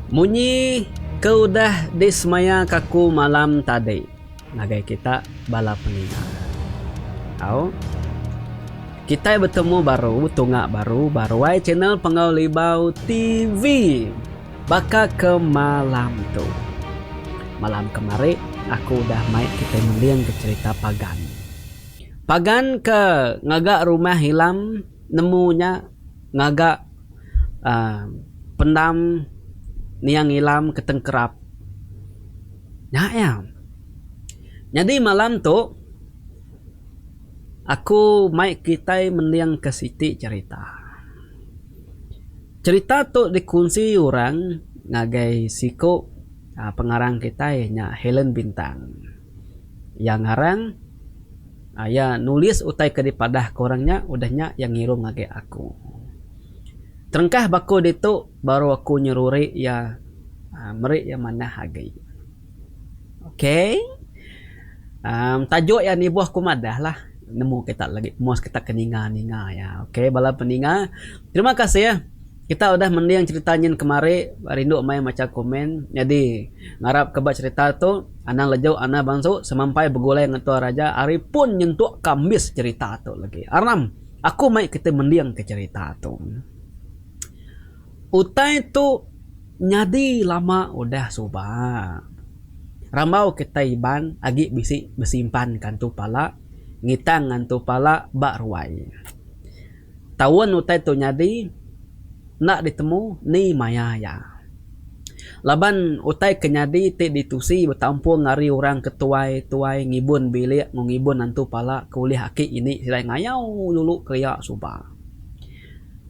Munyi ke udah disemayaka aku malam tadi ngagai kita bala peninga. Au. Kitai betemu baru tunga baru ba ruai channel Panggau Libau TV baka ke malam tu. Malam kemari aku udah mai kitai mendingka cherita Pagan. Pagan ke ngaga rumah Ilam nemu nya ngaga uhh pendam niang Ilam ke tengkerap. Nya iya. Nyadi malam tu aku mai kitai mending ke siti cherita. Cherita tu dikunsi orang ngagai siku uhh pengarang kitai nya Helen Bintang. Iya ngarang iya nulis utai ke dipadah ke orang nya udah nya iya ngirum ngagai aku. Terengkah ba aku ditu baru aku nyeruri iya uhh meri iya manah agi. Ok uhh tajuk iya nibuh ku madah lah nemu kita lagi mos kita ke ninga ninga iya ok bala peninga terima kasih kita udah mending cerita nyin kemari rindu mai macha komen nyadi ngarap ke ba cerita tu anang leju anang bansu semampai begulai ngetua raja ari pun nyentuk ka ambis cerita tu lagi aram aku mai kita mending ke cerita tu. Utai tu nyadi lama udah suba. Rambau kitai Iban agi bisi besimpan kantu pala ngitang ngantu pala ba ruai. Taun utai tu nyadi enda ditemu ni maya iya. Laban utai ke nyadi ti ditusi betampung ari orang ke tuai-tuai ngibun bilik enggau ngibun antu pala ke ulih aki ini sida ngayau dulu kelia suba.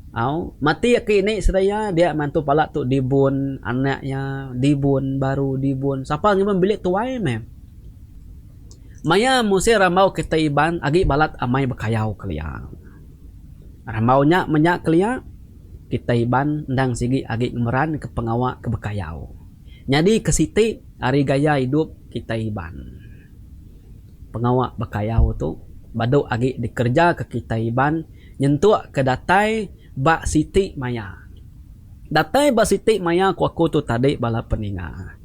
Au, mati aki ini sida iya dia mantu pala tu dibun anak iya dibun baru dibun sapa ngibun bilik tuai meh. Maya musin rambau kitai Iban agi balat amai bekayau kelia. Rambau nya menya kelia kitai Iban endang sigi agi ngemeran ke pengawa ke bekayau. Nyadi ke siti ari gaya idup kitai Iban. Pengawa bekayau tu badu agi dikereja ke kitai Iban nyentuk ke datai ba siti maya. Datai ba siti maya ku aku tu tadi bala peninga.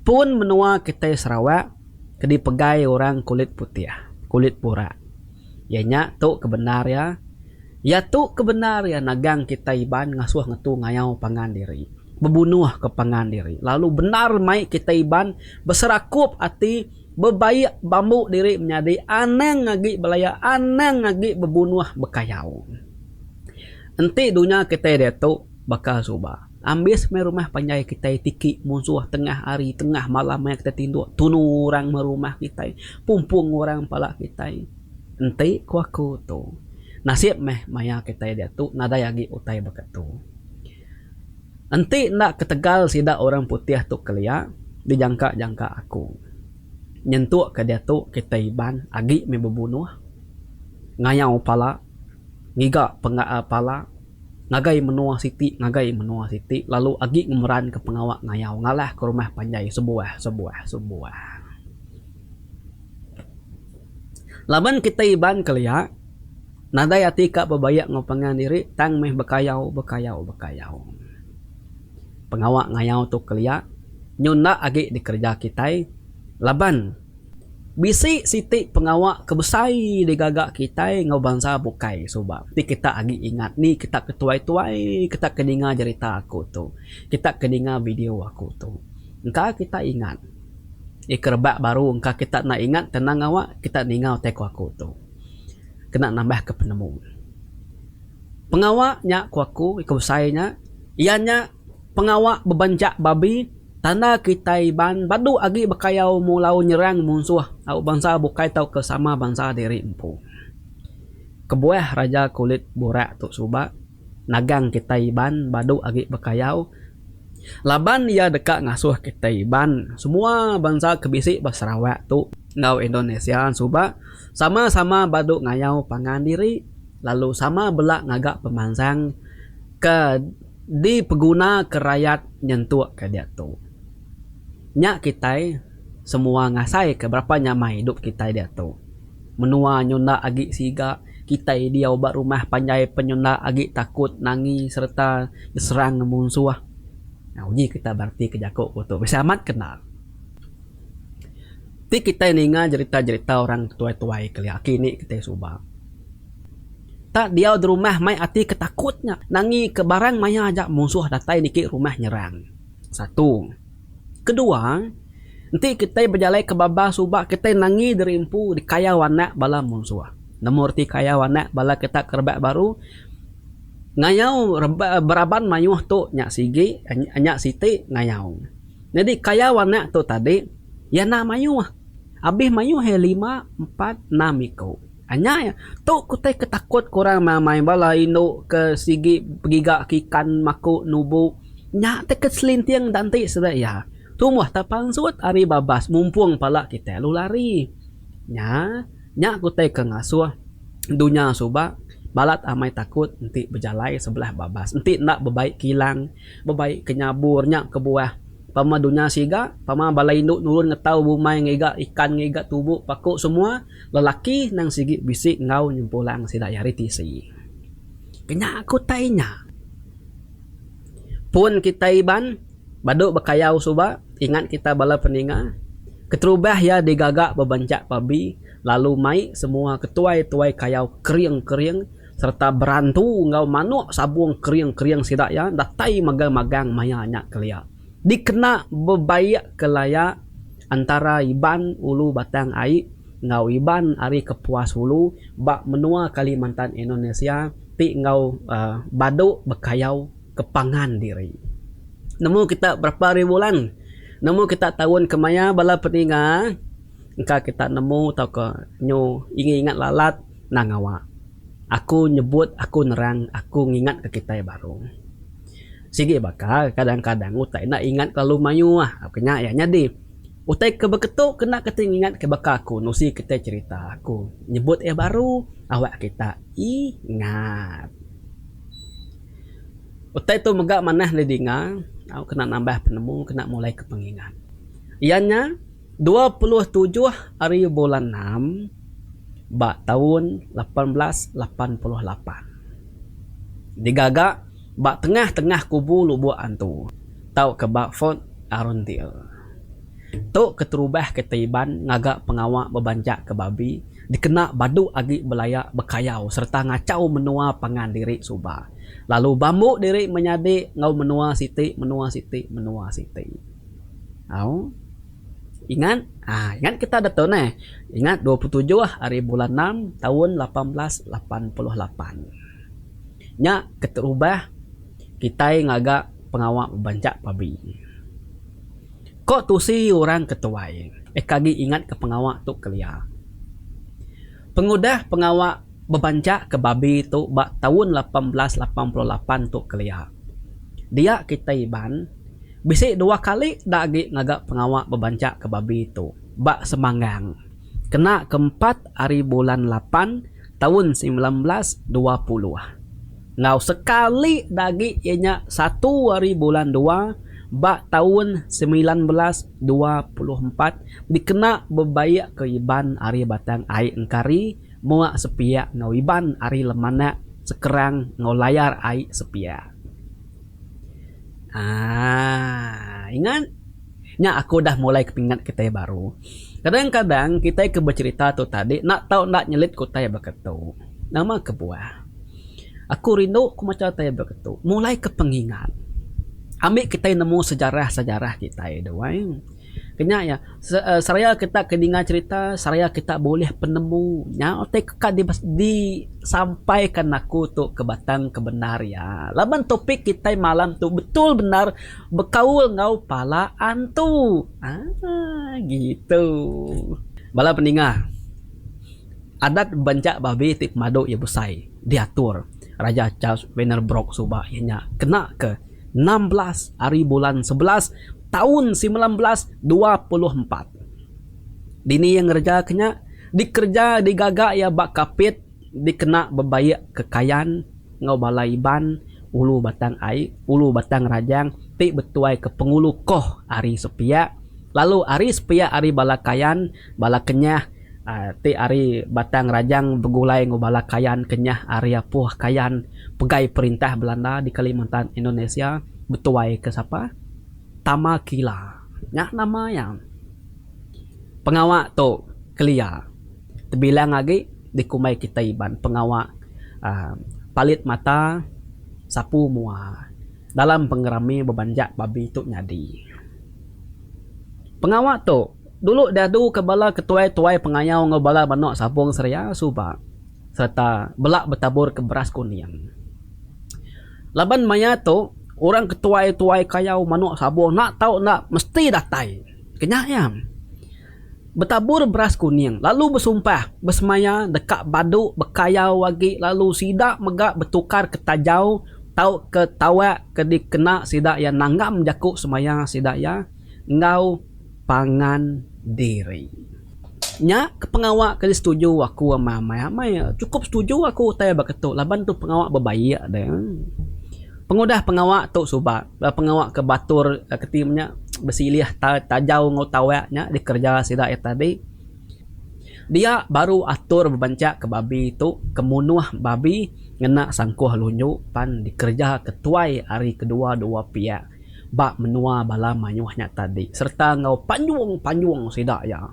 Pun menua kitai Sarawak ke dipegai orang kulit putih, kulit burak. Iya nya tu ke bendar iya. Iya tu ke bendar iya nagang kitai Iban ngasuh ngetu ngayau pangan diri, bebunuh ke pangan diri lalu bendar mai kitai Iban beserakup ati bebaik bambu diri menyadi anang agi belaya anang agi bebunuh bekayau. Enti dunya kitai diatu baka suba ambis meh rumah panjai kitai tiki munsuh tengah hari tengah malam maya kitai tinduk tunu orang meh rumah kitai pumpung orang pala kitai. Enti ku aku tu, nasib meh maya kitai diatu nadai agi utai baka tu. Enti enda ketegal sida orang putih tu kelia, dijangka-jangka aku. Nyentuk ke diatu kitai Iban agi meh bebunuh, ngayau pala, ngiga pala, ngagai menua siti ngagai menua siti lalu agi ngemeranka pengawa ngayau ngalahka rumah panjai sebuah sebuah sebuah. Laban kitai Iban kelia nadai ati ka bebaik enggau pangan diri tang meh bekayau bekayau bekayau. Pengawa ngayau tu kelia nyu enda agi dikereja kitai laban bisi siti pengawa ke besai digaga kitai enggau bansa bukai suba ti kita agi ingat ni kita ke tuai-tuai kita ke ninga jerita aku tu kita ke ninga video aku tu. Engka kita ingat. Ika rebak baru engka kita enda ingat tenang awak kita ninga utai ku aku tu. Kena nambah ke penemu. Pengawa nya ku aku ika besai nya iya nya pengawa bebanchak babi tanda kitai Iban badu agi bekayau mulau nyerang munsuh au bansa bukai tauka sama bansa diri empu. Kebuah raja kulit burak tu suba nagang kitai Iban badu agi bekayau laban iya deka ngasuh kitai Iban semua bansa ke bisi ba Sarawak tu enggau Indonesia suba sama-sama badu ngayau pangan diri lalu sama bela ngaga pemansang ke dipegunaka rayat nyentuk ke diatu. Nya kitai semua ngasaika berapa nyamai idup kitai diatu. Menua nyunda agi siga, kitai diau ba rumah panjai penyunda agi takut nangi sereta diserang munsuh. Uji kita bereti ke jaku ku tu bisi amat ke enda. Ti kitai ninga jerita-jerita orang tuai-tuai kelia aki ini kitai suba. Tak diau derumah mai ati ke takut nya nangi ke barang maya aja munsuh datai niki rumah nyerang. Satu. Kedua, enti kitai bejalai ke babas suba kitai nangi diri empu dikayau anak bala munsuh. Nemu reti kayau anak bala kita ke rebak baru ngayau beraban mayuh tu nya sigi nya siti ngayau. Nyadi kayau anak tu tadi iya enda mayuh. Abih mayuh iya lima, empat, enam iku. Nya iya. Tu ku utai ke takut ke orang mai bala indu ke sigi begiga ke ikan maku nubu. Nya ti ke selinting da enti sida iya. Tumbuh tak pansut ari babas mumpung pala kitai lalu lari. Nya, nya ku utai ke ngasuh dunya suba balat amai takut enti bejalai sebelah babas. Enti enda bebai kilang, bebai ke nyabur nya kebuah. Pama dunya siga, pama bala indu nurun ngetau bumai ngiga ikan ngiga tubu paku semua, lelaki nang sigi bisi enggau nyempulang sida iya ari tisi. Kenya ku utai nya. Pun kitai Iban badu bekayau suba ingat kita bala peninga keterubah iya digaga bebanchak babi lalu mai semua ketuai-tuai kayau kering-kering sereta berantu enggau manuk sabung kering-kering sida iya datai magang-magang maya nya kelia dikena bebaik ke laya antara Iban Ulu Batang Ai enggau Iban ari Kepuas Hulu ba menua Kalimantan Indonesia ti enggau uhh badu bekayau ke pangan diri. Nemu kita berapa hari bulan? Nemu kita taun kemaya bala peninga? Engka kita nemu tauka nyu ingat-ingat lalat enda ngawa. Aku nyebut, aku nerang, aku ngingatka kitai baru. Sigi baka kadang-kadang utai enda ingat kelalu mayuh. Ke nya iya nyadi. Utai ke beketu kena kitai ngingatka baka aku nusi kitai cherita aku nyebut iya baru awak kita ingat. Utai tu mega manah didinga au kena nambah penemu kena mulaika pengingat. Iya nya. 27 ari bulan enam ba taun 1888 digaga ba tengah-tengah kubu Lubok Antu tauka ba Fort Arundel. Tu keterubah kitai Iban ngaga pengawa bebanchakka babi dikena badu agi belaya bekayau sereta ngachau menua pangan diri suba lalu bambu diri menyadi enggau menua siti menua siti menua siti. Au. Ingat? Ha, ingat kita da tu neh. Ingat 27 hari bulan enam taun 1888. Nya keterubah kitai ngaga pengawa bebanchak babi. Ko tusi orang ke tuai, eka agi ingat ke pengawa tu kelia. Pengudah pengawa bebanchak ke babi tu ba taun 1888 tu kelia, dia kitai Iban Bisi dua kali da agi ngaga pengawa bebanchak ke babi tu ba Semanggang kena ke empat ari bulan lapan taun 1920 enggau sekali da agi iya nya satu ari bulan dua ba taun 1924 dikena bebaik ke Iban ari Batang Ai Engkari muak sepiak enggau Iban ari Lemanak Sekerang enggau Layar Ai sepiak. Aaa ingat nya aku udah mulai ke pingat kitai baru. Kadang-kadang kitai ke becerita tu tadi enda tau enda nyelit ke utai baka tu. Nama kebuah? Aku rindu ku macha utai baka tu mulai ke pengingat. Ambi kitai nemu sejarah-sejarah kitai tu ai. Kenya iya seraya kita ke ninga cerita seraya kita bulih penemu nya utai ke ka disampaikan aku tu ke batang ke bendar iya. Laban topik kitai malam tu betul bendar bekaul enggau pala antu aaa gitu. Bala peninga adat banca babi ti pemadu iya besai diatur Raja Charles Werner Brooke suba iya nya kena ke 16 ari bulan 11 taun 1924. Dini iya ngereja ke nya? Dikereja digaga iya ba Kapit dikena bebaik ke Kayan enggau bala Iban Ulu Batang Ai, Ulu Batang Rajang ti betuai ke Pengulu Koh ari sepiak lalu ari sepiak ari bala Kayan, bala Kenyah ti ari Batang Rajang begulai enggau bala Kayan Kenyah ari Apuh Kayan pegai perintah Belanda di Kalimantan Indonesia betuai ke sapa? Tama Kila. Nya nama iya. Pengawa tu kelia tebilang agi dikumbai kitai Iban pengawa uhh palit mata sapu mua dalam pengerami bebanjak babi tu nyadi. Pengawa tu dulu diaduka bala ketuai-tuai pengayau enggau bala manok sabung seria suba. sereta bela betaburka beras kuning. Laban maya tu, orang ke tuai-tuai kayau manuk sabung enda tau enda mesti datai. Kenya iya. Betabur beras kuning lalu besumpah besemaya deka badu bekayau agi lalu sida mega betukarka tajau tauka tawak ke dikena sida iya nanggam jaku semaya sida iya enggau pangan diri. Nya ke pengawa ke disetuju aku amai amai amai chukup setuju aku utai baka tu laban tu pengawa bebaik deh. Pengudah pengawa tu suba pengawa ke batur keti nya besilih tajau enggau tawak nya dikereja sida iya tadi dia baru atur bebanchak ke babi tu ke munuh babi ngena sangkuh lunju pan dikereja ketuai ari kedua dua piak. ba menua bala mayuh nya tadi sereta enggau panjung-panjung sida iya.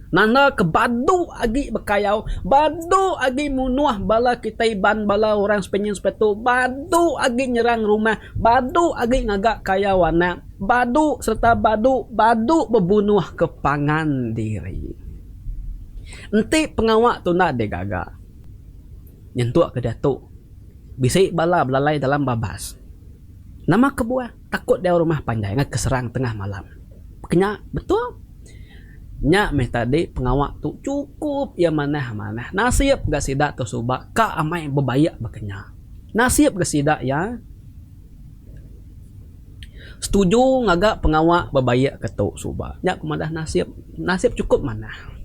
Nanda ke badu agi bekayau, badu agi munuh bala kitai Iban bala orang Sepenyin Sepetu, badu agi nyerang rumah, badu agi ngaga kayau anak, badu sereta badu badu bebunuh ke pangan diri. Enti pengawa tu enda digaga nyentuk ke diatu bisi bala belalai dalam babas. Nama kebuah takut diau rumah panjai ngagai keserang tengah malam. Kenya betul. Nya meh tadi pengawa tu chukup iya manah manah. Nasib ga sida tu suba ka amai bebaik ba kenya. Nasib ga sida iya setuju ngaga pengawa bebaik ke tu suba. Nya ku madah nasib. Nasib chukup manah.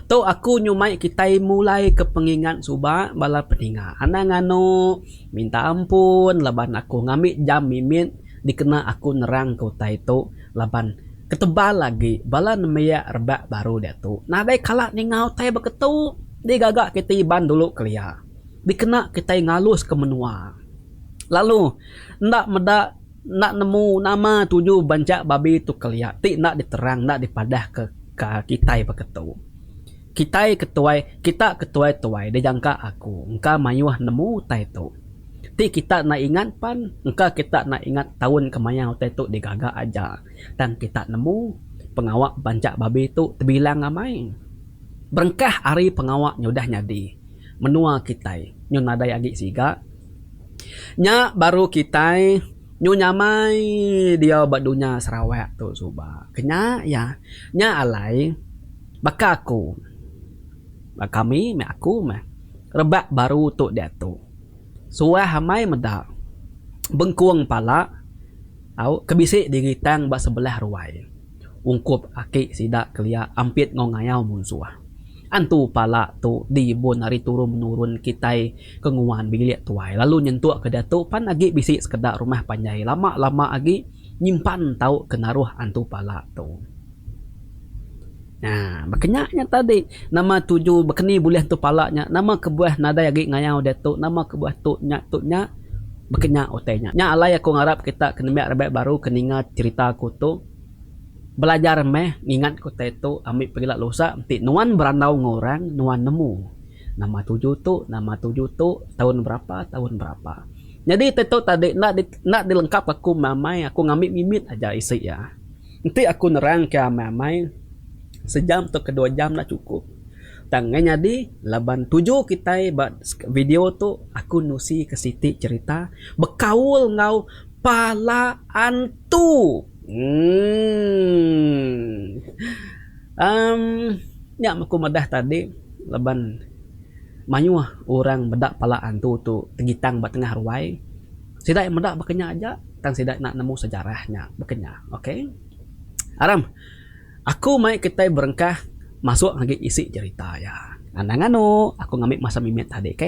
Tu aku nyumai kitai mulai ke pengingat suba bala peninga. Anang nganu. Minta ampun laban aku ngambi jam mimit dikena aku nerangka utai tu laban ketebal agi bala nembiak rebak baru diatu nadai kala ninga utai baka tu digaga kitai Iban dulu kelia dikena kitai ngaluska menua lalu enda meda enda nemu nama tuju banca babi tu kelia ti enda diterang enda dipadahka ka kitai baka tu. Kitai ke tuai, kita ke tuai-tuai dijangka aku engka mayuh nemu utai tu. Ti kita enda ingat pan, engka kita enda ingat taun kemaya utai tu digaga aja. Tang kita nemu, pengawa banchak babi tu tebilang amai. Berengkah ari pengawa nya udah nyadi, menua kitai nyu nadai agi siga. Nya baru kitai nyu nyamai diau ba dunya Sarawak tu suba. Kenya iya. Nya alai. Baka aku, ba kami meh aku meh rebak baru tu diatu. Suah amai meda bengkung pala au ke bisi digitang ba sebelah ruai ungkup aki sida kelia ampit enggau ngayau munsuh. Antu pala tu diibun ari turun menurun kitai ke nguan bilik tuai lalu nyentuk ke diatu pan agi bisi sekeda rumah panjai lama lama agi nyimpan tau ke naruh antu pala tu. Nya, baka nya nya tadi. Nama tuju baka ni bulih entu pala nya, nama kebuah nadai agi ngayau diatu, nama kebuah tu nya tu nya, baka nya utai nya. Nya alai aku ngarap kita ke nembiak rebak baru ke ninga cherita aku tu, belajar meh ngingat ke utai tu ambi pegila lusa enti nuan berandau enggau orang nuan nemu nama tuju tu, nama tuju tu, taun berapa taun berapa. Nyadi utai tu tadi enda enda dilengkap aku amai aku ngambi mimit aja isi iya. Enti aku nerangka amai-amai, sejam tauka dua jam enda chukup. Tang enggai nyadi laban tuju kitai ba video tu aku nusi ke siti cherita bekaul enggau pala antu. Emm. Emm nya meh aku madah tadi laban mayuh orang meda pala antu tu tegitang ba tengah ruai. Sida meda baka nya aja tang sida enda nemu sejarah nya baka nya ok. Aram aku mai kitai berengkah masuk agi isi cherita iya. Anang anu aku ngambi masa mimit tadi ok.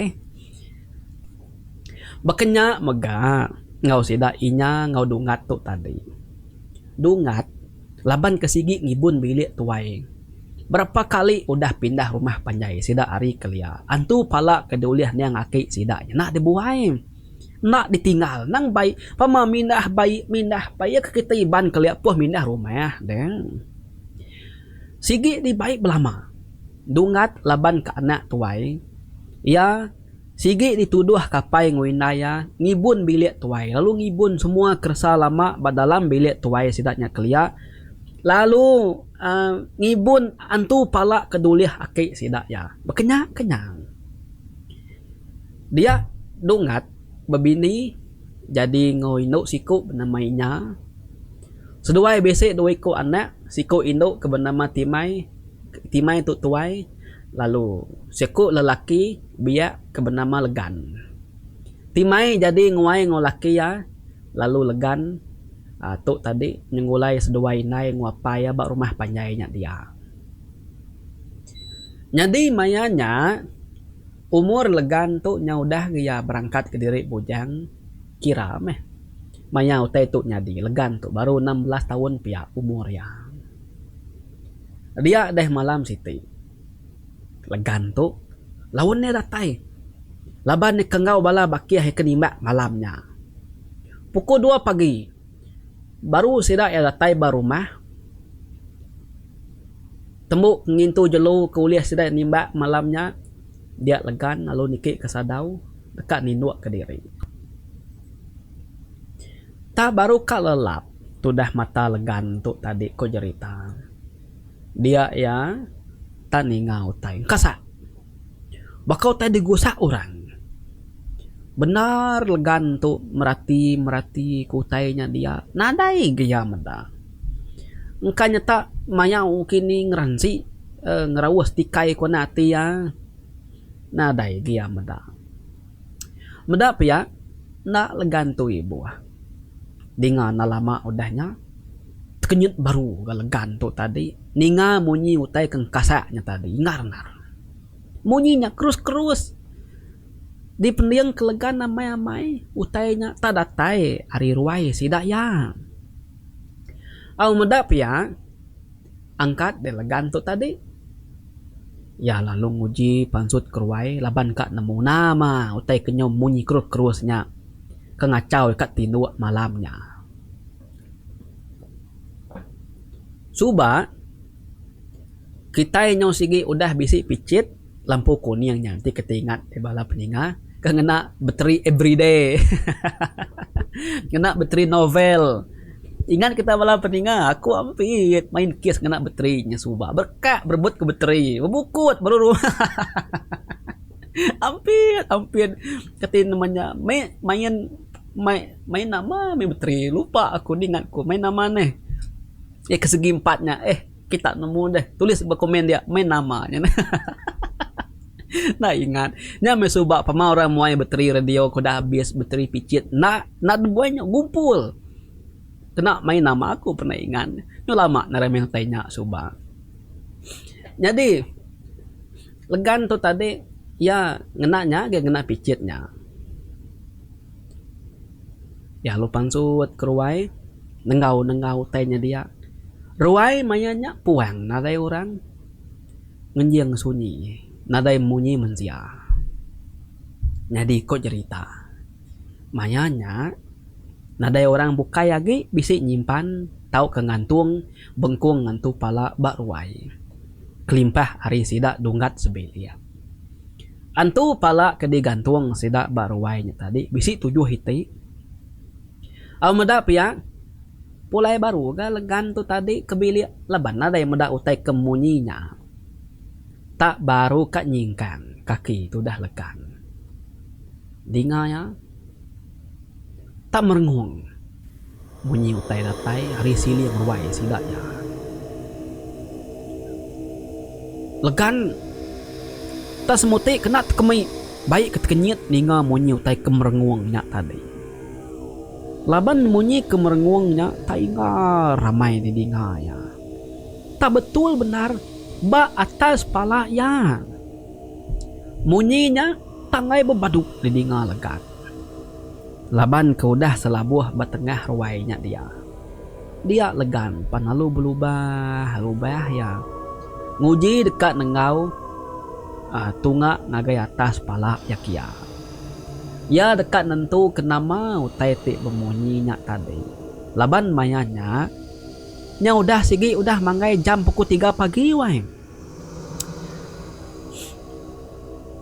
Baka nya mega enggau sida inya enggau dungat tu tadi. Dungat laban ke sigi ngibun bilik tuai berapa kali udah pindah rumah panjai sida ari kelia antu pala ke diulih niang aki sida nya enda dibuai. Enda ditinggal nang bai pama mindah bai mindah bai iya ke kitai Iban kelia puh mindah rumah deh. Sigi dibai belama Dunggat laban ke anak tuai iya sigi dituduh ke apai enggau indai iya ngibun bilik tuai lalu ngibun semua keresa lama ba dalam bilik tuai sida nya kelia lalu uhh ngibun antu pala ke dulih aki sida iya. Bekenya kenyang. Dia Dunggat bebini jadi enggau indu siku benama Inya. Seduai bisi dua iku anak, siku indu ke benama Timai, Timai tu tuai lalu siku lelaki biak ke benama Legan. Timai jadi nguai enggau laki iya lalu Legan uhh tu tadi nyengulai seduai indai enggau apai iya ba rumah panjai nya dia. Nyadi maya nya umur Legan tu nyau udah ga iya berangkat kediri bujang kira meh maya utai tu nyadi Legan tu baru 16 taun pia umur iya. Dia deh malam siti Legan tu laun iya datai laban iya ke enggau bala bakih iya ke nimbak malam nya. Pukul dua pagi baru sida iya datai ba rumah. Tembu ngintu jelu ke ulih sida nimbak malam nya dia legan lalu niki ke sadau deka ninduk ke diri. Tak baru ka lelap tudah mata legan tu tadi ko jerita. Dia iya tak ninga utai engkasak. Baka utai digusak orang. Bendar legan tu merati merati ke utai nya dia nadai ga iya meda. Engka nyeta mayau kini ngeransi uhh ngeraus tikai ku anak ati iya nadai ga iya meda. Meda pia enda legan tu ibuh. Dinga enda lama udah nya tekenyit baru ga legan tu tadi ninga munyi utai ke engkasak nya tadi ingar endar. Munyi nya kerus-kerus dipending ke legan amai-amai utai nya tak datai ari ruai sida iya. Au meda pia angkat deh legan tu tadi. Iya lalu nguji pansut ke ruai laban ka nemu nama utai ke nyau munyi kerus-kerus nya ke ngachau ka tinduk malam nya. Suba. Kitai nyau sigi udah bisi pichit lampu kuning nya enti kitai ingat bala peninga ke ngena bateri everyday ngena bateri novel. Ingat kita bala peninga aku ampit main kes ngena bateri nya suba bereka berebut ke bateri bebukut baru hahaha ampit ampit kati nama nya main main main nama main bateri lupa aku ningat ku main nama neh. Eh ke segi empat nya eh. Kita nemu deh. Tulis ba komen dia main nama nya neh. Enda ingat. Nya meh suba pama orang muai bateri radio ke udah abis bateri pichit enda enda dibuai nya gumpul. Kena main nama aku pernah ingat. Nyu lama narai main utai nya suba. Nyadi legan tu tadi iya ngena nya agi ngena pichit nya. Iya lalu pansut ke ruai nenggau nenggau utai nya dia. Ruai maya nya puang nadai orang ngenjing sunyi nadai munyi mensia. Nyadi ko jerita maya nya nadai orang bukai agi bisi nyimpan tauka ngantung bengkung ngantu pala ba ruai kelimpah ari sida Dunggat sebilik. Antu pala ke digantung sida ba ruai nya tadi bisi tujuh iti. Au meda pia, pulai baru ga legan tu tadi ke bilik laban nadai meda utai ke munyi nya. Tak baru ka nyingkang kaki tudah legan. Dinga iya tak merengung. Munyi utai datai ari siling ruai sida iya. Legan tak semuti kena tekemi baik ke tekenyit ninga munyi utai ke merengung nya tadi. Laban munyi ke merengung nya tak inggar ramai didinga iya. Tak betul bendar ba atas pala iya. Munyi nya tak enggai bebadu didinga Legan. Laban ke udah selabuh ba tengah ruai nya dia. Dia Legan pan lalu belubah lubah iya nguji deka nenggau tunga ngagai atas pala iya kia. Iya deka nentuka nama utai ti bemunyi nya tadi. Laban maya nya, nya udah sigi udah manggai jam pukul tiga pagi wai.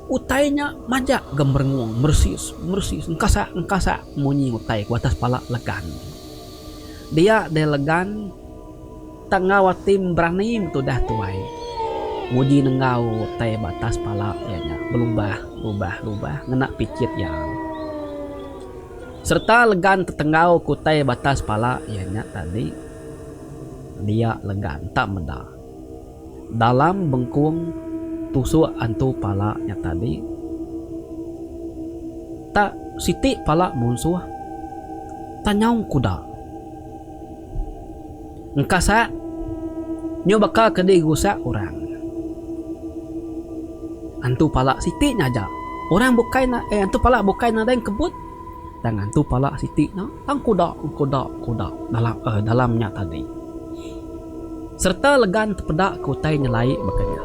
Utai nya majak ga merengung meresis meresis engkasak engkasak munyi utai ku atas pala Legan. Dia deh Legan tak enggau ati berani betudah tuai nguji nenggau utai ba atas pala iya nya belubah lubah lubah ngena pichit iya. Sereta Legan tetenggau ke utai ba atas pala iya nya tadi dia Legan tak meda. Dalam bengkung tusuk antu pala nya tadi tak siti pala munsuh tanyau kuda. Engkasak nyu baka ke digusak orang. Antu pala siti nya aja. Orang bukai na eh antu pala bukai nadai engkebut tang antu pala siti nya tang kuda kuda kuda dalam eh dalam nya tadi. Sereta legan tepeda ke utai nyelai baka nya.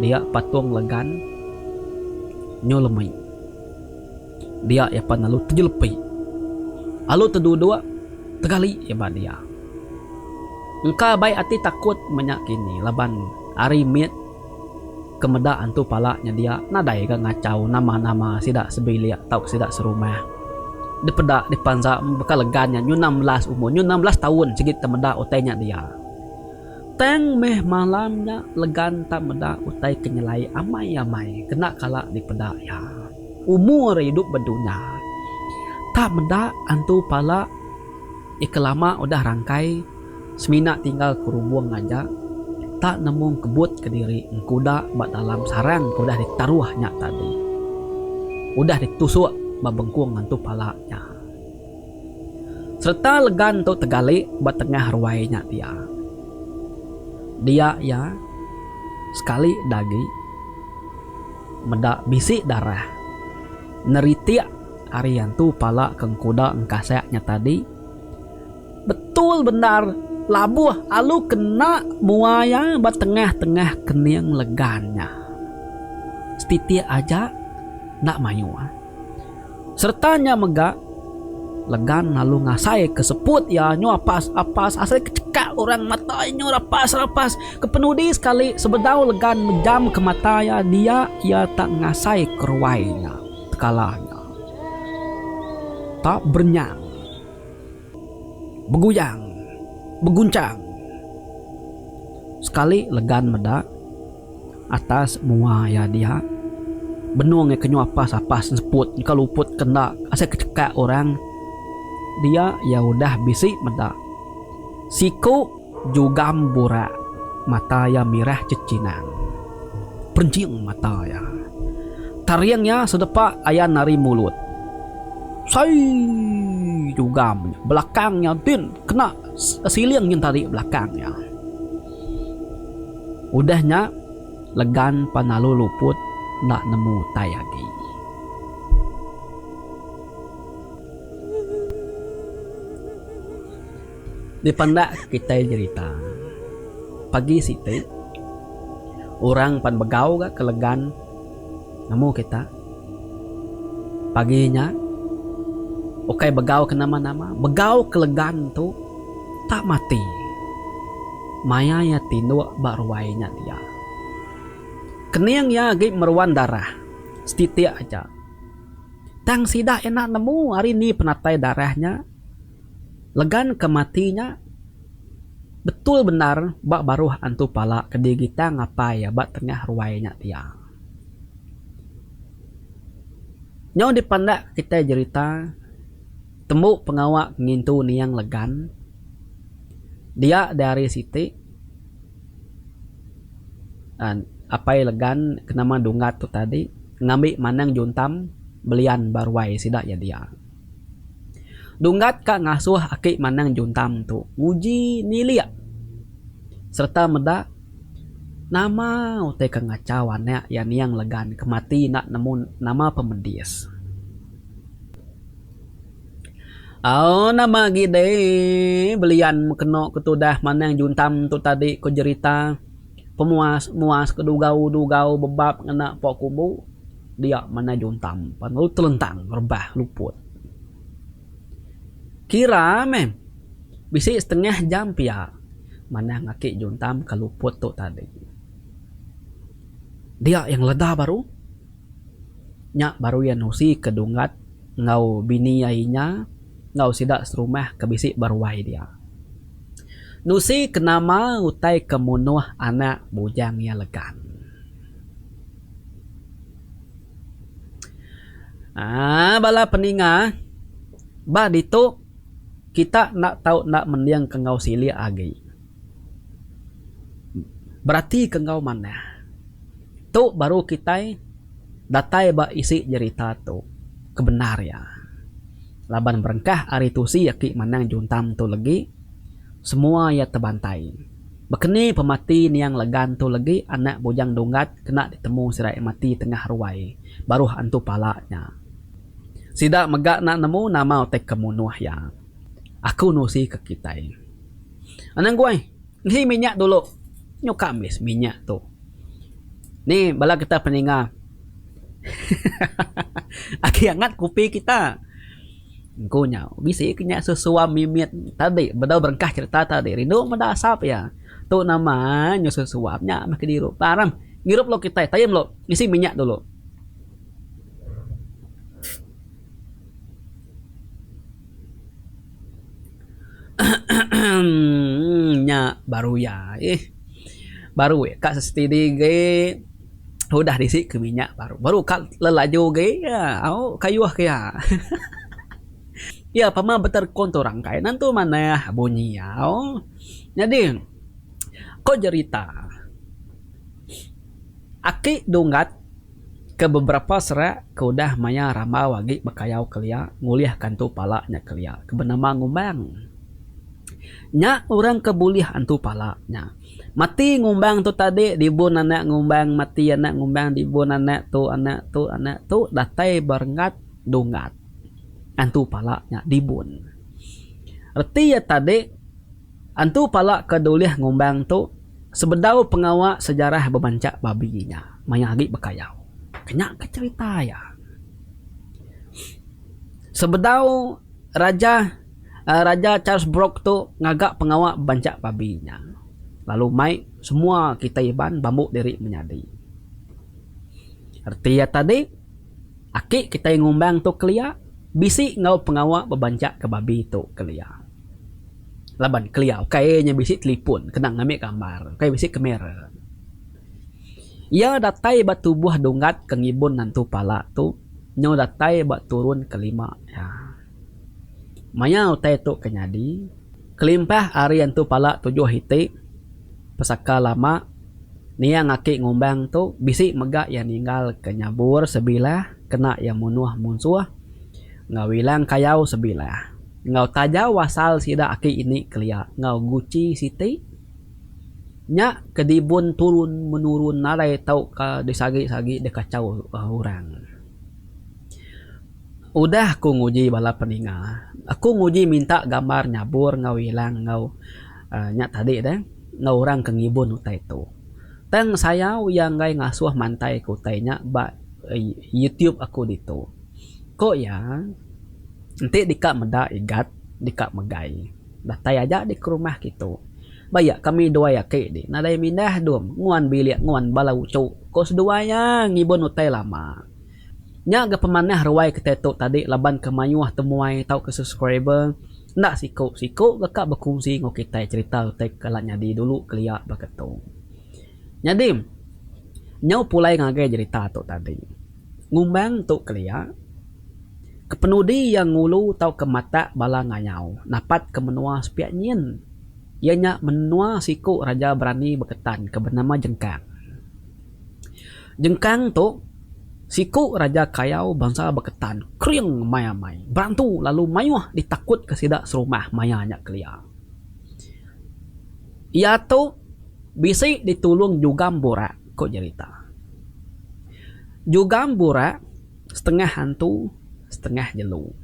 Dia patung legan nyu lemi. Dia iya pan lalu tejelepi. Lalu teduduk tegali iya ba dia. Engka bai ati takut menya kini laban ari mit ke meda antu pala nya dia nadai ga ngachau nama-nama sida sebilik tauka sida serumah. Dipeda dipansa baka legan nya nyu 16 umur nyu 16 taun sigi temeda utai nya dia. Tang meh malam nya legan tak meda utai ke nyelai amai-amai kena kala dipeda iya. Umur idup ba dunya. Tak meda antu pala iya ke lama udah rangkai semina tinggal kerubung aja tak nemu kebut kediri engkuda ba dalam sarang ke udah ditaruh nya tadi. Udah ditusuk ba bengkung antu pala nya. Sereta legan tu tegali ba tengah ruai nya dia. Dia iya sekali da agi meda bisi darah neritik ari antu pala ke engkuda engkasak nya tadi betul bendar labuh alu kena mua iya ba tengah-tengah kening legan nya. Setitik aja enda mayuh. Sereta nya mega, Legan lalu ngasai ke seput iya nyu apas apas asai ke chekak orang mata iya nyu rapas rapas. Ke penudi sekali sebedau Legan mejam ke mata iya dia iya tak ngasai ke ruai nya tekala nya. Tak berenyang. Beguyang. Begunchang. Sekali Legan meda. Atas mua iya dia benung iya ke nyau apas apas enseput engka luput ke enda asai ke chekak orang dia iya udah bisi meda siku jugam burak mata iya mirah chechinang perenching mata iya taring iya sedepa ayan ari mulut sai jugam nya belakang iya din kena siling nyin tadi belakang iya. Udah nya, Legan pan lalu luput enda nemu utai agi. Dipandak kitai jerita, pagi siti, orang pan begau ga ke Legan nemu kita. Pagi nya, ukai begau ke nama-nama, begau ke Legan tu tak mati. Maya iya tinduk ba ruai nya dia. Kening iya agi meruan darah setitik aja. Tang sida enda nemu ari ni penatai darah nya. Legan ke mati nya betul bendar ba baruh antu pala ke digitang apai iya ba tengah ruai nya dia. Nyau dipandak kitai jerita tembu pengawa ngintu niang Legan. Dia deh hari siti apai Legan ke nama Dunggat tu tadi ngambi manang juntam belian ba ruai sida iya dia. Dunggat ka ngasuh aki manang juntam tu nguji nilik sereta meda nama utai ke ngachau anak iya niang Legan ke mati enda nemu nama pemedis. Au nama agi deh belian keno ke tudah manang juntam tu tadi ko jerita pemuas muas ke dugau dugau bebab ngena pok kumbu. Dia manah juntam pan lalu telentang rebah luput. Kira meh bisi setengah jam pia manah ngaki juntam ke luput tu tadi. Dia iya ngeleda baru. Nya baru iya nusi ke Dunggat enggau bini iya Inya enggau sida serumah ke bisi ba ruai dia. Nusi ke nama utai ke munuh anak bujang iya Legan. Aaa bala peninga ba ditu kita enda tau enda mending ke enggau silik agi. Berati ke enggau manah. Tu baru kitai datai ba isi jerita tu ke bendar iya. Laban berengkah ari tusi aki manang juntam tu legi semua iya tebantai. Bekeni pemati niang Legan tu legi anak Bujang Dunggat kena ditemu sida mati tengah ruai baruh antu pala nya. Sida mega enda nemu nama utai ke munuh iya. Aku nusi ke kitai. Anang guai, ngisi minyak dulu. Nyuka ambis minyak tu. Ni bala kita peninga. Agi angat kupi kita. Engku nya bisi ke nya sesuam mimit tadi bedau berengkah cerita tadi rindu meda asap iya. Tu nama nyu sesuam nya meh ke dirup. Aram ngirup lu kitai tayum lu ngisi minyak dulu. Ehemm nya baru iya ih. Baru iya ka setidi agi udah disi ke minyak baru. Baru ka lelaju agi iya au kayuh ke iya. Iya pama beterkun tu rangkai nentu manah bunyi iya au. Nyadi ko jerita aki Dunggat Ke beberapa serak ke udah maya rambau agi bekayau kelia ngulih ke antu pala nya kelia ke benama Ngumbang. Nya orang ke bulih antu pala nya. Mati Ngumbang tu tadi dibun anak Ngumbang mati anak Ngumbang dibun anak tu anak tu anak tu datai ba renggat Dunggat antu pala nya dibun. Reti iya tadi. Antu pala ke dulih ngumbang tu sebedau pengawa sejarah bebanchak babi nya maya agi bekayau. Kenya ke cherita iya. Sebedau Raja Raja Charles Brooke tu ngaga pengawa bebanchak babi nya lalu mai semua kitai Iban bambu diri menyadi. Reti iya tadi aki kitai ngumbang tu kelia bisi enggau pengawa bebanchak ke babi tu kelia. Laban kelia ukai nya bisi telipon kena ngambi gambar ukai bisi kamera. Iya datai ba tubuh Dunggat ke ngibun antu pala tu nyau datai ba turun kelima iya. Maya utai tu ke nyadi kelimpah ari antu pala tujuh iti pesaka lama niang aki ngumbang tu bisi mega iya ninggal ke nyabur sebilah kena iya munuh munsuh enggau ilang kayau sebilah. Enggau tajau asal sida aki ini kelia enggau guchi siti nya ke dibun turun menurun nadai tauka disagi-sagi dikachau orang. Udah aku nguji bala peninga, aku nguji minta gambar nyabur enggau ilang enggau uhh nya tadi deh enggau orang ke ngibun utai tu. Tang sayau iya enggai ngasuh mantai ke utai nya ba youtube aku ditu. Ko iya, enti deka meda igat deka megai datai aja di ke rumah kitu. Ba iya kami duai aki di nadai mindah dum nguan bilik nguan bala uchu ko seduai iya ngibun utai lama. Nya ga pemanah ruai kitai tu tadi laban ke mayuh temuai tauka subscriber enda siku siku ga ka bekungsi enggau kitai cherita utai ke kala nyadi dulu kelia baka tu. Nyadi nyau pulai ngagai jerita tu tadi. Ngumbang tu kelia, kepenudi iya ngulu tauka matak bala ngayau napatka menua sepiak nyin, iya nya menua siku raja berani Beketan ke benama Jengkang. Jengkang tu siku raja kayau bansa Beketan kering amai-amai, berantu lalu mayuh ditakutka sida serumah maya nya kelia. Iya tu bisi ditulung Jugam Burak, ku jerita. Jugam burak setengah antu setengah jelu.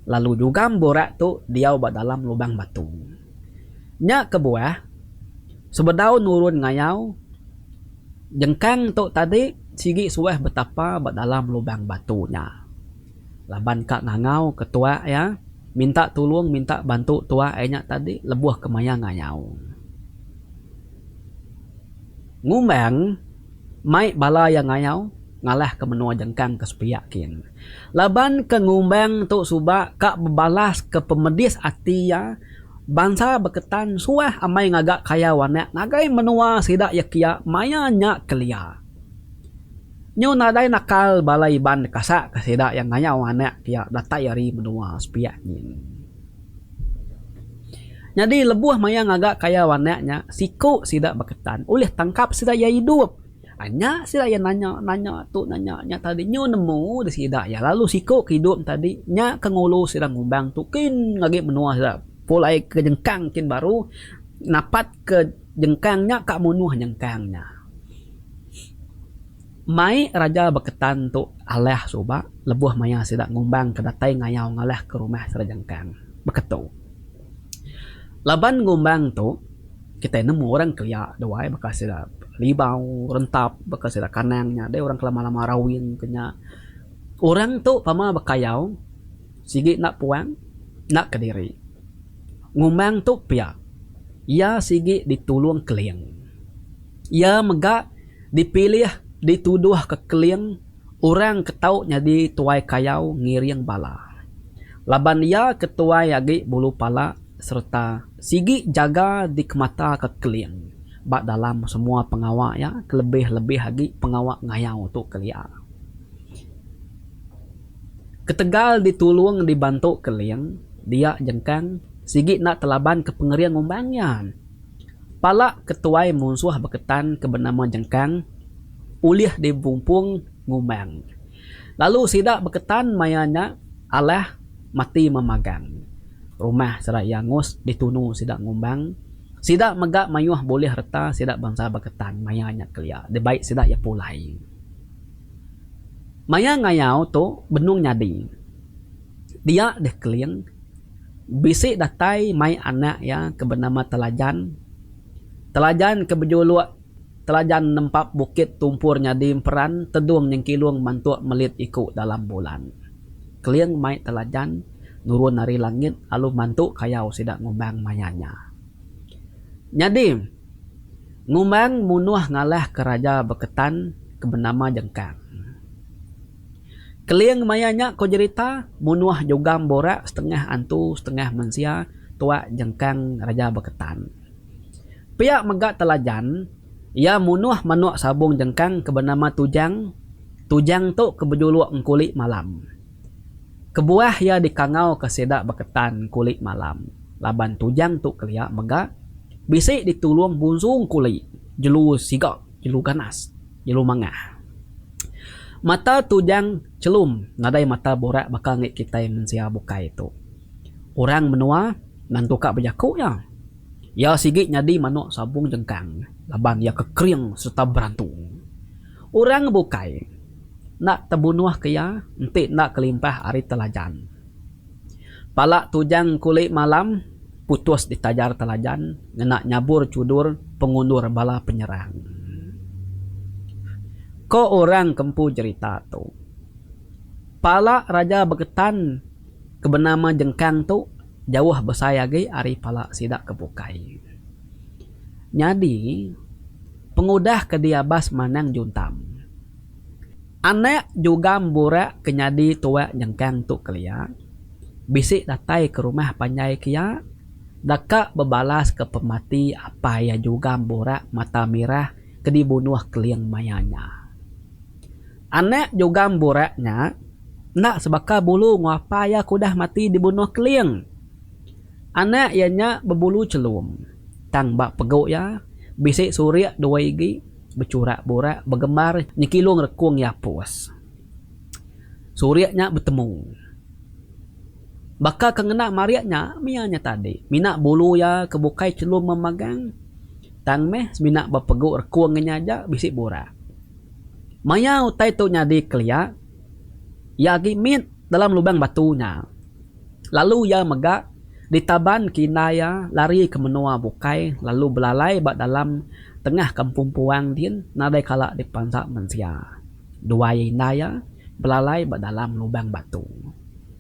Lalu jugam burak tu diau ba dalam lubang batu. Nya kebuah sebedau nurun ngayau jengkang tu tadi. sigi suah betapa ba dalam lubang batu nya. Laban ka ngangau ke tuak iya minta tulung minta bantu tuak iya nya tadi lebuh ke maya ngayau. Ngumbang mai bala iya ngayau ngalah ke menua Jengkang ke sepiak kin. Laban ke ngumbang tu suba ka bebalas ke pemedis ati iya bansa Beketan suah amai ngaga kayau anak ngagai menua sida iya kia maya nya kelia. Nyu nadai nakal bala Iban kasak ke sida iya ngayau anak kia datai ari menua sepiak nyin. Nyadi lebuh maya ngaga kayau anak nya siku sida Beketan ulih tangkap sida iya idup. Nya sida iya nanya nanya tu nanya nya tadi nyu nemu deh sida iya lalu siku ke idup tadi nya ke ngulu sida ngumbang tu kin agi menua sida pulai ke jengkang kin baru napat ke jengkang nya ka munuh jengkang nya. Mai Raja Beketan tu alah suba lebuh maya sida ngumbang ke datai ngayau ngalah ke rumah sida Jengkang. Beketu. Laban ngumbang tu kitai nemu orang kelia duai baka sida Libau, Rentap, baka sida Kanang nya deh orang ke lama lama Rawing ke nya. Orang tu pama bekayau sigi enda puang enda kediri. Ngumbang tu pia iya sigi ditulung Keling. Iya mega dipilih dituduhka Keling orang ke tau nyadi tuai kayau ngiring bala. Laban iya ke tuai agi bulu pala sereta sigi jaga dikemataka Keling ba dalam semua pengawa iya kelebih-lebih agi pengawa ngayau tu kelia. Ketegal ditulung dibantu Keling dia Jengkang sigi enda telabanka pengering umbang iya. Pala ketuai munsuh Beketan ke benama Jengkang ulih dibumpung Ngumbang. Lalu sida Beketan maya nya alah mati memagang. Rumah sida iya angus ditunu sida Ngumbang. Sida mega mayuh bulih reta sida bansa Beketan maya nya kelia dibai sida iya pulai. Maya ngayau tu benung nyadi. Dia deh Keling bisi datai mai anak iya ke benama Telajan. Telajan ke bejuluk Telajan Nempap Bukit Tumpur Nyadi Emperan Tedung Nyengkilung Mantuk Melit Iku Dalam Bulan. Keling mai Telajan nurun ari langit lalu mantu kayau sida ngumbang maya nya. Nyadi, ngumbang munuh ngalahka Raja Beketan ke benama Jengkang. Keling maya nya ko jerita, munuh jugam burak setengah antu setengah mensia tuak jengkang Raja Beketan. Pia mega Telajan, iya munuh manuk sabung jengkang ke benama Tujang, Tujang tu ke bejuluk Engkuli Malam. Kebuah iya dikangauka sida Beketan Engkuli Malam laban Tujang tu kelia mega bisi ditulung Bunsu Engkuli, jelu siga, jelu ganas, jelu mangah. Mata tujang chelum nadai mata burak baka ngi kitai mensia bukai tu. Orang menua nentu ka bejaku iya. Iya sigi nyadi manuk sabung jengkang laban iya ke kering sereta berantu. Orang bukai enda tebunuh ke iya enti enda kelimpah ari Telajan. Pala tujang kuli malam putus ditajar Telajan ngena nyabur chudur pengundur bala penyerang. Ko orang ke empu jerita tu. Pala Raja Beketan ke benama Jengkang tu jauh besai agi ari pala sida ke bukai. Nyadi pengudah ke diabas Manang Juntam. Anak jugam burak ke nyadi tuak nyengkang tu kelia, bisi datai ke rumah panjai kiya, deka bebalas ke pemati apai iya jugam burak mata mirah ke dibunuh Keling maya nya. Anak jugam burak nya enda sebaka bulu enggau apai iya ke udah mati dibunuh Keling. Anak iya nya bebulu chelum, tang ba pegu iya bisi surik dua igi. Bechurak burak begembar nyekilung rekung iya apus. Surik nya betemu. Baka ke ngena marik nya mia nya tadi. Mina bulu iya ke bukai chelum memagang tang meh semina ba pegu rekung iya nya aja bisi burak. Maya utai tu nyadi kelia iya agi mit dalam lubang batu nya. Lalu iya mega ditaban ke indai iya lari ke menua bukai lalu belalai ba dalam tengah kampung puang din nadai kala dipansa mensia. Duai indai iya belalai ba dalam lubang batu.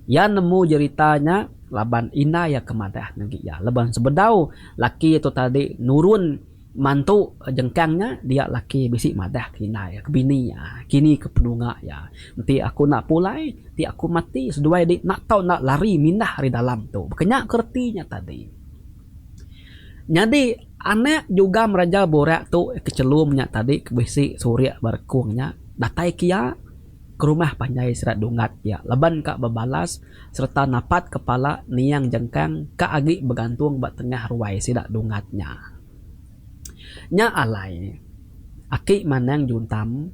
Iya nemu jerita nya laban indai iya ke madah ngagai iya. Laban sebedau laki tu tadi nurun mantu jengkang nya dia laki bisi madah ke indai iya ke bini iya kini ke penunga iya. Enti aku enda pulai enti aku mati seduai di enda tau enda lari mindah ari dalam tu. Baka nya ke reti nya tadi. Nyadi anak jugam raja burak tu ke chelum nya tadi ke bisi surik ba rekung nya datai ke iya ke rumah panjai sida dunggat iya laban ka bebalas sereta napat kepala niang jengkang ka agi begantung ba tengah ruai sida dunggat nya. Nya alai, aki Manang Juntam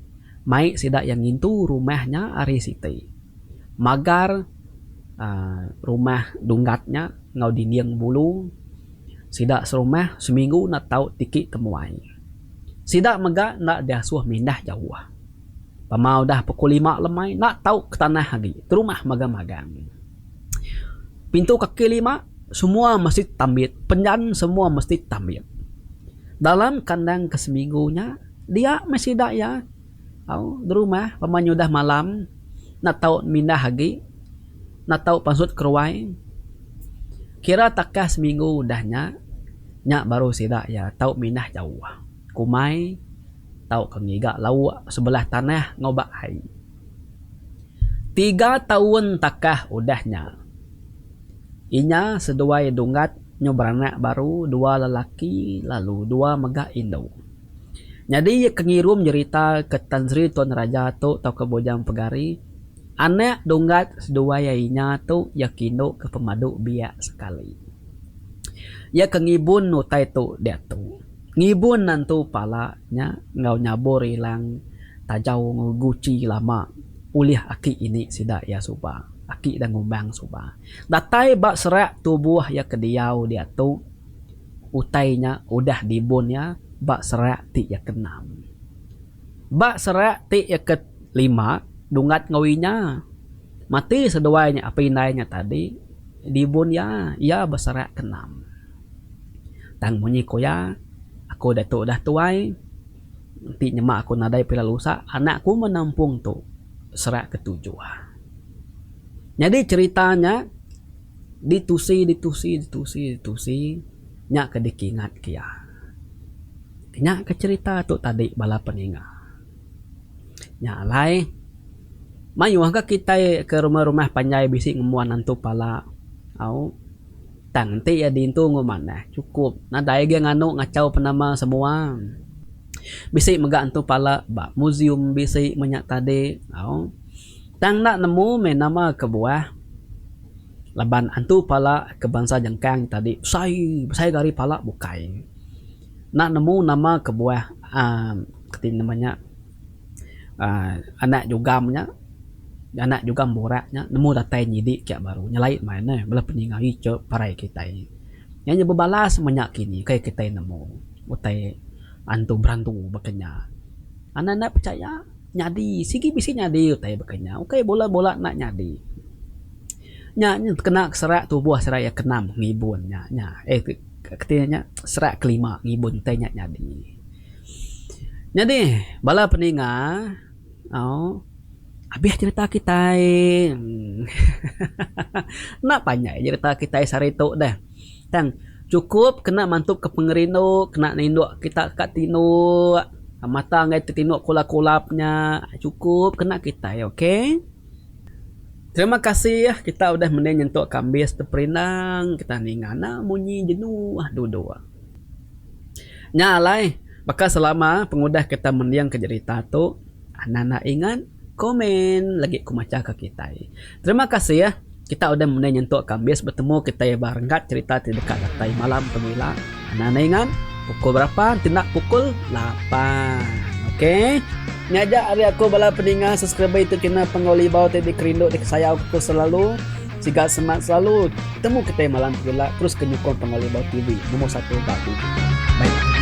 mai sida iya ngintu rumah nya hari siti. Magar uhh rumah dunggat nya enggau dinding bulu sida serumah seminggu enda tau tiki temuai. Sida mega enda diasuh mindah jauh. Pama udah pukul lima lemai enda tau ke tanah agi terumah magang-magang. Pintu kaki lima semua mesti tambit, penjan semua mesti tambit. Dalam kandang ke seminggu nya dia meh sida iya au derumah pama nyudah malam enda tau mindah agi enda tau pansut keruai. Kira takah seminggu udah nya, nya baru sida iya tau mindah jauh kumai tauka ngiga lauk sebelah tanah enggau ba ai. Tiga taun takah udah nya, inya seduai Dunggat nyu beranak baru dua lelaki lalu dua mega indu. Nyadi iya ke ngirum jerita ke Tan Sri Tuan Raja tu tauka Bujang Pegari, anak Dunggat seduai iya inya tu iya ke indu ke pemadu biak sekali. Iya ke ngibun utai tu diatu. Ngibun antu pala nya enggau nyabur ilang tajau enggau guchi lama ulih aki ini sida iya suba, aki da ngumbang suba. Datai ba serak tubuh iya ke diau diatu, utai nya udah dibun iya ba serak ti iya ke enam. Ba serak ti iya ke lima, Dunggat enggau Inya mati seduai nya apai indai nya tadi dibun iya, iya ba serak ke enam. Tang munyi ku iya, aku diatu udah tuai, enti nyema aku nadai pila lusa, anak aku menampung tu serak ke tujuh. Nyadi cherita nya ditusi ditusi ditusi ditusi nya ke dikingat ke iya. Nya ke cherita tu tadi bala peninga. Nya alai mayuh ga kitai ke rumah-rumah panjai bisi ngembuan antu pala au. Tang enti iya diintu enggau manah chukup nadai agi nganu ngachau penama semua. Bisi mega entu pala ba muzium bisi meh nya tadi au. Tang enda nemu meh nama kebuah laban antu pala ke bansa jengkang tadi besai besai ga ari pala bukai. Enda nemu nama kebuah aaa keti nama nya. uhh anak jugam nya anak jugam burak nya nemu datai nyidi kiak baru nyelai mai neh bala peninga ichek parai kitai. Nya nya bebalas menya kini kai kitai nemu utai antu berantu baka nya. Anak enda pechaya nyadi sigi bisi nyadi utai baka nya ukai bula bula enda nyadi. Nya kena serak tubuh serak iya kenam ngibun nya nya eh keti nya serak kelima ngibun utai nya nyadi. Nyadi bala peninga au abih cherita kitai enda panjai cherita kitai sehari tu deh. Tang chukup kena mantup ke pengerindu kena ninduk kita ka tinduk mata enggai tetinduk kulap kulap nya chukup kena kitai ok. Terima kasih kita udah mending nyentuk ke ambis teperindang kita ninga enda munyi jenuh duduk. Nya alai, baka selama pengudah kita mendingka jerita tu, anang enda ingat komen lagi ku macha ka kitai. Terima kasih kita udah mending nyentuk ka ambis betemu kitai ba renggat cerita ti deka datai malam pengila. Anang enda ingat pukul berapa enti enda pukul lapan. Ok. Nya aja ari aku bala peninga subscriber YouTube channel Panggau Libau ti dikerindu dikesayau ku selalu. Sigat semat selalu temu kitai malam tu ila terus ke nyukung Panggau Libau TV nombor satu ba dunya. Bye bye.